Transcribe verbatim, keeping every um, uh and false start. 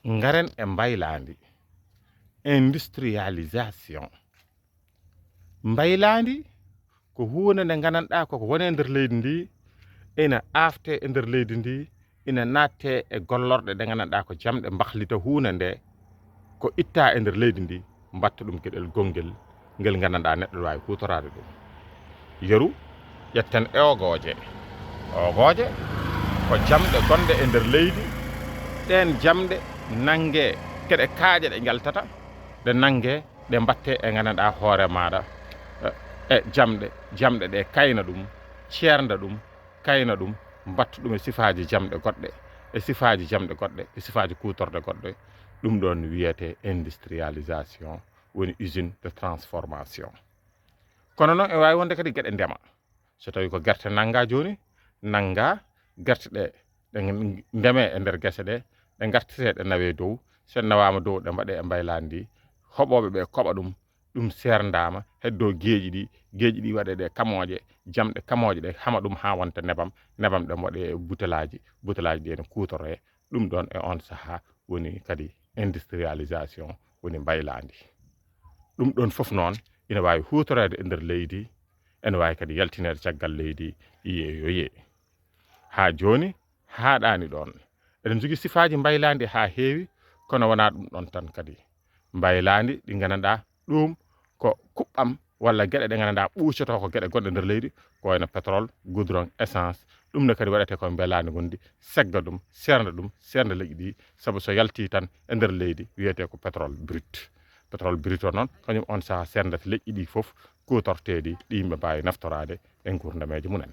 Ngaren e mbaylaandi, industrialisation. Mbaylaandi ko huunde nde nganndanɗaa koko woni e nder leydi ndi, ina aafte e nder leydi ndi, ina naatte e gollorɗe ɗe nganndanɗaa ko jamɗe mbahlita huunde nde, ko itta e nder leydi ndi, mbatta ɗum geɗel gonngel ngel nganndanɗaa neɗɗo ne waawi huutoraade ɗum. Yeru, ƴetten eogooje. Eogooje ko jamɗe gonɗe e nder leydi. Ɗeen jamɗe nanngee geɗe kaaƴe ɗe njaltata, ɗe nanngee, ɗe mbattee e nganndanɗaa hoore maaɗa, e jamɗe, jamɗe ɗe kayna ɗum, ceernda ɗum, kayna ɗum, mbatta ɗum e sifaaji jamɗe goɗɗe, e sifaaji jamɗe goɗɗe, e sifaaji kuutorɗe goɗɗe. Ɗum ɗoon wiyetee industrialisation, woni usine de transformation. Kono noon e waawi wonde kadi geɗe ndema. So tawii ko gerte nanngaa jooni, nanngaa gerte ɗe, ɗe ndemee e nder gese ɗe, ɗe ngartetee ɗe nawee dow. So ɗe nawaama dow, ɗe mbaɗee e mbaylaandi ndi, hoɓooɓe ɓe koɓa ɗum, ɗum seerndaama, heddoo geeƴi ɗi, geeƴi ɗi waɗee ɗe kamooje, jamɗe kamooje ɗe hama ɗum haa wonta nebam, nebam ɗe mbaɗee e butelaaji, butelaaji ɗi ene kuutoree. Ɗum ɗoon e oon sahaa woni kadi industrialisation, woni mbaylaandi. Ɗum ɗoon fof noon ina waawi huutoreede e nder leydi, ene waawi kadi yaltineede caggal leydi, yiye yo yiye. Haa jooni haaɗaani ɗoon. Eɗen njogii sifaaji mbaylaandi haa heewi, kono wonaa ɗum ɗoon tan kadi. Mbaylaandi ɗi nganndanɗaa ɗum ko kuɓɓam walla geɗe ɗe nganndanɗaa ɓuucotoo ko geɗe gonɗe nder leydi, ko wayno pétrole, goudron, essence. Ɗum ne kadi waɗetee ko mbaylaandi ngonndi, segga ɗum, seernda ɗum, seernda leƴƴi ɗi, sabu so yaltii tan e nder leydi wiyetee ko pétrole brut. Pétrole brut o noon, kañum oon sahaa seerndat leƴƴi ɗi fof kuutorteeɗi ɗi yimɓe mbaawi naftoraade e nguurdameeje mumen.